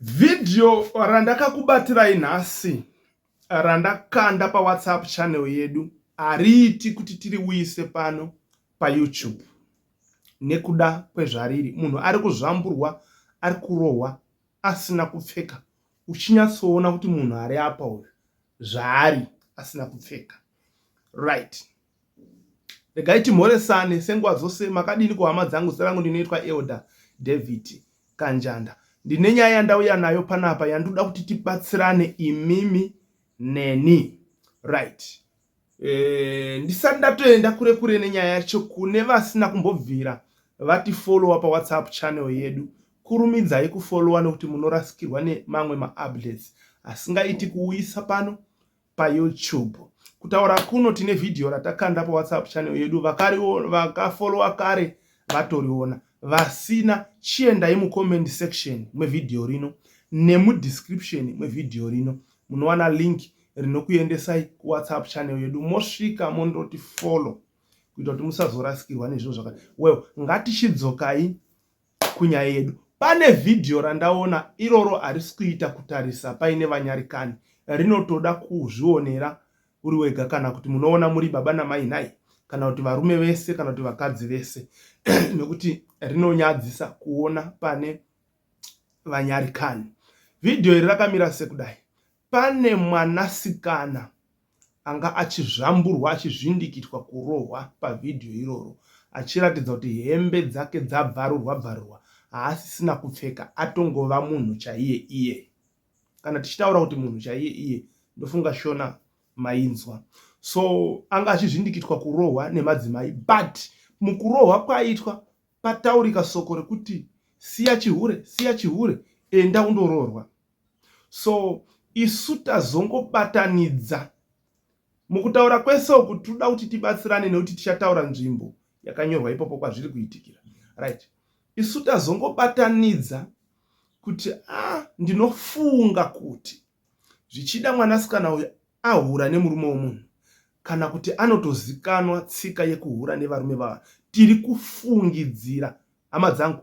Vhidhiyo randakakubatirai nhasi randakanda paWhatsApp channel yedu hariiti kuti tiriuyise pano paYouTube nekuda kwezvariri. Munhu ari kuzvamburwa, ari kurohwa asina kupfeka uchinyatsoona kuti munhu ari apa uyu zvaari asina kupfeka. Right. Regai timhoresane senguva dzose. Makadini kuhama dzangu? Zita rangu ndinoitwa Elder David Kanjanda. Ndine nyaya yandauya nayo panapa yandoda kuti tibatsirane imimi neni. Right. E, ndisati ndatoenda kure kure nenyaya yacho, kune vasina kumbobvira vatifollowa paWhatsApp channel yedu, kurumidzai kufollowa nekuti munorasikirwa nemamwe maupdates asingaiti kuuyisa pano paYouTube. Kutaura kuno tine vhidhiyo ratakanda paWhatsApp channel yedu, vakafollowa kare vatoriona. Vasina, chiendai mucomment section mwevhidhiyo rino nemudescription mwevhidhiyo rino, munowana link rinokuendesai kuWhatsApp channel yedu, mosvika mondoti follow kuita kuti musazorasikirwa nezvinhu zvaka. Well, ngatichidzokai kunyaya yedu. Pane vhidhiyo randaona iroro harisi kuita kutarisa paine vanyarikani, rinotoda kuzvionera uri wega kana kuti munoona muri baba namai nhai, kana kuti varume vese kana kuti vakadzi vese, nekuti rinonyadzisa kuona pane vanyarikani. Vhidhiyo iri rakamira sekudai. Pane mwanasikana anga achizvamburwa achizvindikitwa kurohwa pavhidhiyo iroro, achiratidza kuti hembe dzake dzabvarurwa bvarurwa, haasisina kupfeka, atongova munhu chaiye iye. Kana tichitaura kuti munhu chaiye iye, ndofunga Shona mainzwa. So anga achizvindikitwa kurohwa nemadzimai, but mukurohwa kwaitwa pataurika soko rekuti siya chihure, siya chihure, enda undoroorwa. So isu tazongobatanidza mukutaura kwese uku, tinoda kuti tibatsirane nekuti tichataura nzvimbo yakanyorwa ipopo kwazviri kuitikira. Right, isu tazongobatanidza kuti ah, ndinofunga kuti zvichida mwanasikana uyu ahura nemurume wemunhu, kana kuti anotozikanwa tsika yekuhura nevarume vava. Tiri kufungidzira, hama dzangu,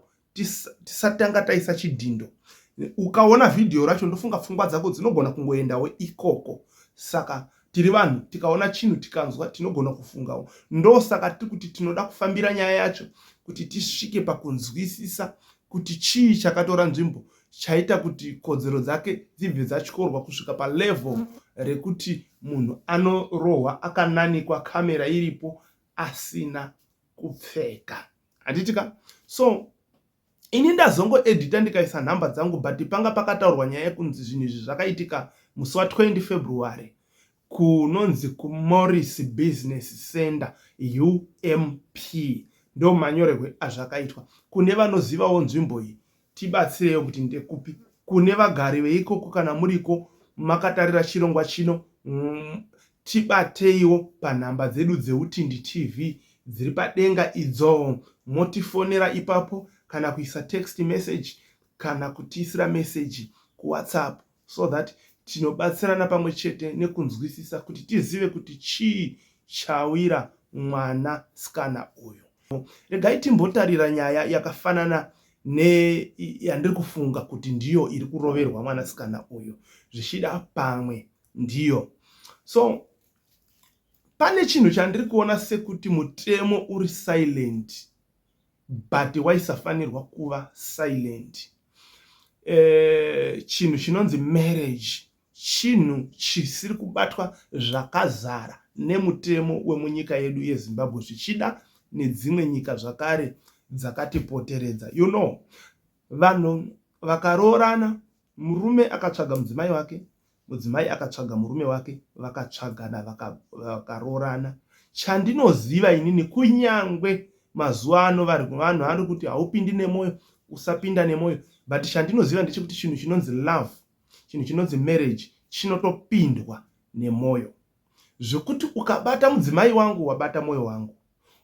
tisatanga taisa chidhindo. Ukaona vhidhiyo racho, ndofunga pfungwa dzako dzinogona kungoendawo ikoko. Saka tiri vanhu, tikaona chinhu, tikanzwa, tinogona kufungawo. Ndosaka tiri kuti tinoda kufambira nyaya yacho kuti tisvike pakunzwisisa kuti chii chakatora nzvimbo chaita kuti kodzero dzake dzibve dzatyorwa kusvika palevel rekuti munhu anorohwa akananikwa, kamera iripo, asina kupfeka. Handiti ka? So ini ndazongoedita ndikaisa nhamba dzangu, but panga pakataurwa nyaya yekunzi zvinhu izvi zvakaitika musi wa20 February kunonzi kuMorris Business Center, UMP, ndo manyorerwe azvakaitwa. Kune vanozivawo nzvimbo iyi, tibatsireyo kuti ndekupi. Kune vagari veikoko, kana muriko makatarira chirongwa chino, tibateiwo panhamba dzedu dzeUtindi TV dziri padenga idzo, motifonera ipapo kana kuisa text message kana kutiisira meseji kuWhatsApp, so that tinobatsirana pamwe chete nekunzwisisa kuti tizive kuti chii chawira mwana sikana uyu. Regai timbotarira nyaya yakafanana neyandiri kufunga kuti ndiyo iri kuroverwa mwanasikana uyu, zvichida pamwe ndiyo. So pane chinhu chandiri kuona sekuti mutemo uri silent, but waisafanirwa kuva silent. Chinhu chinonzi marriage chinhu chisiri kubatwa zvakazara nemutemo wemunyika yedu yeZimbabwe, zvichida nedzimwe nyika zvakare dzakatipoteredza. Vanhu vakaroorana, murume akatsvaga mudzimai wake, mudzimai akatsvaga murume wake, vakatsvagana, vakaroorana. Chandinoziva inini, kunyangwe mazuva ano vanhu vari kuti haupindi nemwoyo, usapinda nemwoyo, but chandinoziva ndechekuti chinhu chinonzi love, chinhu chinonzi marriage chinotopindwa nemwoyo, zvekuti ukabata mudzimai wangu, wabata mwoyo wangu,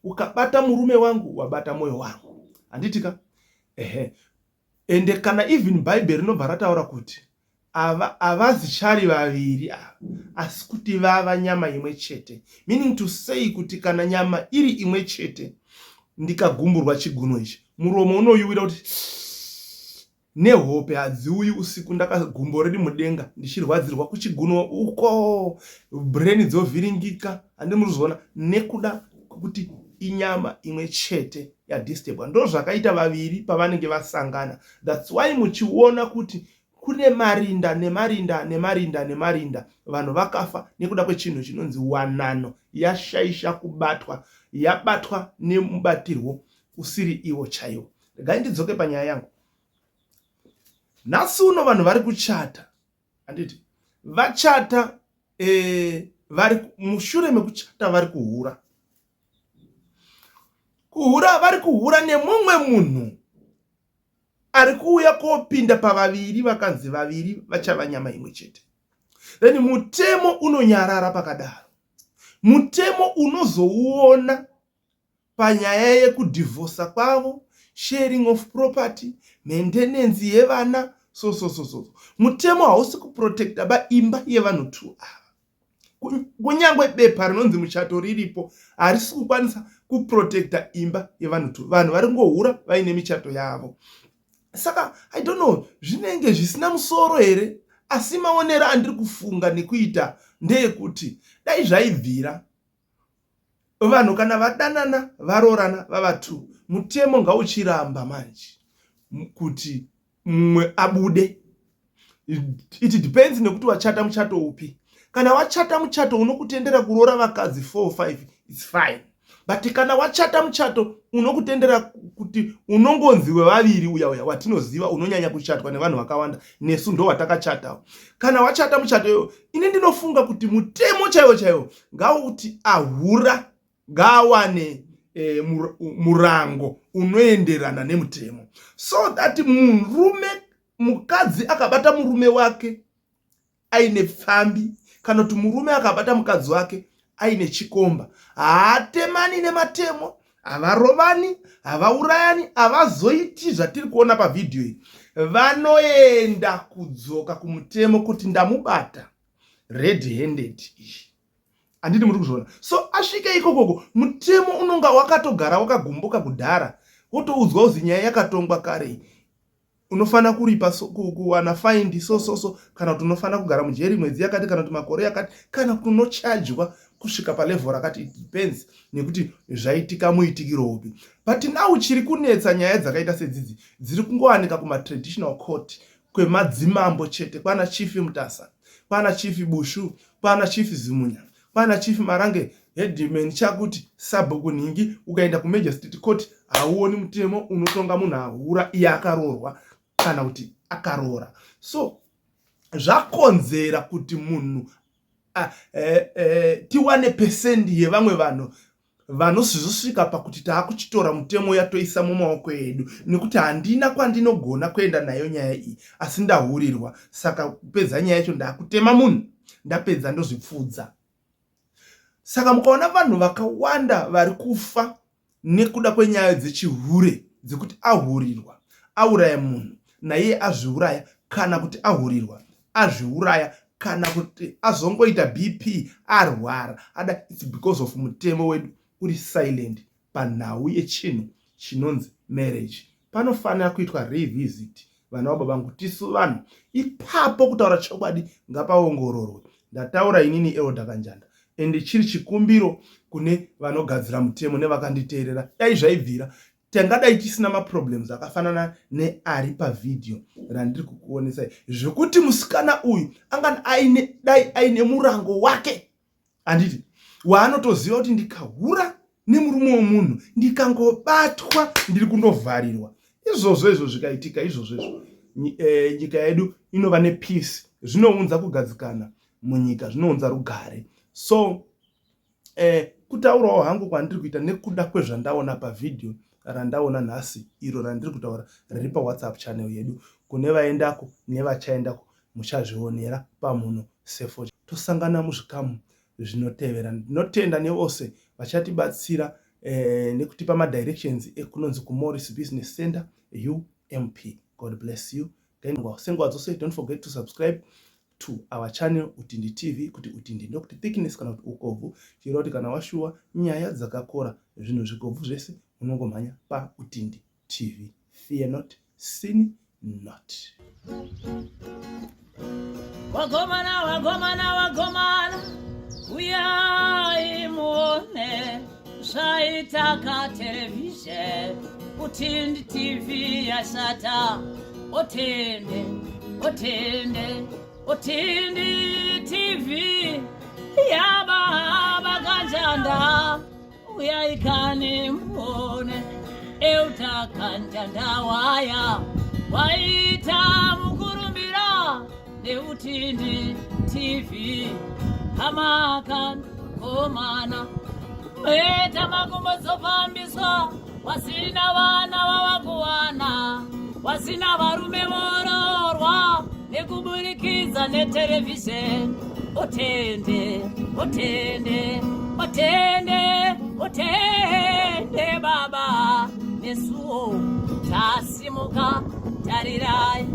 ukabata murume wangu, wabata mwoyo wangu. Handiti ka? Ehe. Ende kana even Bhaibheri rinobva rataura kuti ava havazichari vaviri ava, asi kuti vava nyama imwe chete, meaning to say kuti kana nyama iri imwe chete, ndikagumburwa chigunwe ichi, muromo unoyuwira kuti. Nehope hadziuyi usiku ndakagumbo riri mudenga ndichirwadzirwa kuchigunwe uko, brain dzovhiringika, handi muri kuzviona, nekuda kwekuti inyama imwe chete yadisturbwa. Ndozvakaita vaviri pavanenge vasangana. That's why muchiona kuti kune marinda nemarinda nemarinda nemarinda, vanhu vakafa nekuda kwechinhu chinonzi wanano yashaisha kubatwa, yabatwa nemubatirwo usiri iwo chaiwo. Regai ndidzoke panyaya yangu. Nhasi uno vanhu vari kuchata, handiti vachata, vari mushure mekuchata vari kuhura, kuhura, vari kuhura nemumwe munhu ari kuuya kopinda pavaviri vakanzi vaviri vachava nyama imwe chete. Then mutemo unonyarara pakadaro. Mutemo unozouona panyaya yekudhivhosa kwavo, sharing of property, maintenance yevana, so so so so. Mutemo hausi kuprotecta ba imba yevanhu two ava. Kunyange bepa rinonzi muchato riripo, harisi kukwanisa kuprotecta imba yevanhu two. Vanhu vari kungohura vaine michato yavo. Saka I don't know, zvinenge zvisina musoro here, asi maonero andiri kufunga nekuita ndeyekuti dai zvaibvira, vanhu kana vadanana, varoorana, vava two, mutemo ngauchiramba manje kuti mumwe abude. It depends nekuti wachata muchato upi. Kana wachata muchato unokutendera kuroora vakadzi 4, 5, it's fine, but kana wachata muchato unokutendera kuti unongonzi wevaviri, uya uya watinoziva unonyanya kuchatwa nevanhu vakawanda, nesu ndo watakachatawo, kana wachata muchato iyoyo, ini ndinofunga kuti mutemo chaiwo chaiwo ngauti ahura ngaawane murango unoenderana nemutemo, so that murume, mukadzi akabata murume wake aine pfambi, kana kuti murume akabata mukadzi wake aine chikomba, haatemani nematemo, havarovani, havaurayani, havazoiti zvatiri kuona pavhidhiyo iyi. Vanoenda kudzoka kumutemo kuti ndamubata red handed iyi, handiti muri kuzviona? So asvike ikokoko, mutemo unonga wakatogara wakagumbuka kudhara, wotoudzwa uzi nyaya yakatongwa kare, unofanira kuripa, so, kuwana fine so so so, kana kuti unofanira kugara mujeri mwedzi yakati, kana kuti makore yakati, kana kuti unochajwa kusvika palevel rakati. It depends nekuti zvaitika muitikiro upi. But now chiri kunetsa, nyaya dzakaita sedzidzi dziri kungowanika kumatraditional court kwemadzimambo chete, kwana Chief Mutasa, kwana Chief Bushu, kwana Chief Zimunya, kwana Chief Marange, headman chakuti, sabhuku nhingi. Ukaenda kumagistrate court hauoni mutemo unotonga munhu ahura iye akaroorwa kana kuti akaroora. So zvakonzera kuti munhu tiwane pesendi yevamwe vanhu vanozosvika pakuti taakuchitora mutemo yatoisa mumaoko edu, nekuti handina kwandinogona kuenda nayo nyaya iyi, asi ndahurirwa, saka kupedza nyaya yacho ndaakutema munhu, ndapedza ndozvipfudza. Saka mukaona vanhu vakawanda vari kufa nekuda kwenyaya dzechihure, dzekuti ahurirwa auraya munhu, naiye azviuraya, kana kuti ahurirwa azviuraya, kana kuti azongoita BP arwara ada, it's because of mutemo wedu uri silent panhau yechinhu chinonzi marriage. Panofanira kuitwa revisit, vana vababa vangu, tisu vanhu ipapo. Kutaura chokwadi, ngapaongororwe. Ndataura inini Elder Kanjanda, ende chiri chikumbiro kune vanogadzira mutemo nevakanditeerera, dai zvaibvira tangadai tisina maproblems akafanana neari pavhidhiyo randiri kukuonesai, zvekuti musikana uyu anga aine, dai aine murango wake, handiti, waanotoziva kuti ndikahura nemurume wemunhu, ndikangobatwa ndiri kundovharirwa. Izvozvo izvo zvikaitika izvozvo izvo, nyika yedu inova nepeace, zvinounza kugadzikana munyika, zvinounza rugare. So kutaurawo hangu kwandiri kuita nekuda kwezvandaona pavhidhiyo randaona nhasi, iro randiri kutaura riri paWhatsApp channel yedu, kune vaendako nevachaendako, muchazvionera pamuno sefo. Tosangana muzvikamu zvinotevera. Ndinotenda nevose vachatibatsira nekutipa madirections ekunonzi kuMorris Business Center UMP. God bless you. Senguva dzose, don't forget to subscribe to our channel, Utindi TV. Kuti Utindi ndokuti thickness kana kuti ukobvu, chireva kuti kana washuwa nyaya dzakakora, zvinhu zvikobvu zvese, unongomhanya paUtindi TV. Fear not, sin. not. Wagomana, wagomana, wagomana, uyai muone zvaita katerevhizheni Utindi TV yashata, otende, otende, Utindi TV yababa kanjanda uyaikani muone euta kanjanda waya waita mukurumbira neutindi TV hamakan komana Meta makumbodzofambiswa wasina vana vavakuwana wasina varume vororwa nekuburikidza neterevhizheni otende otende otende otende baba nesuwo tasimuka tarirai.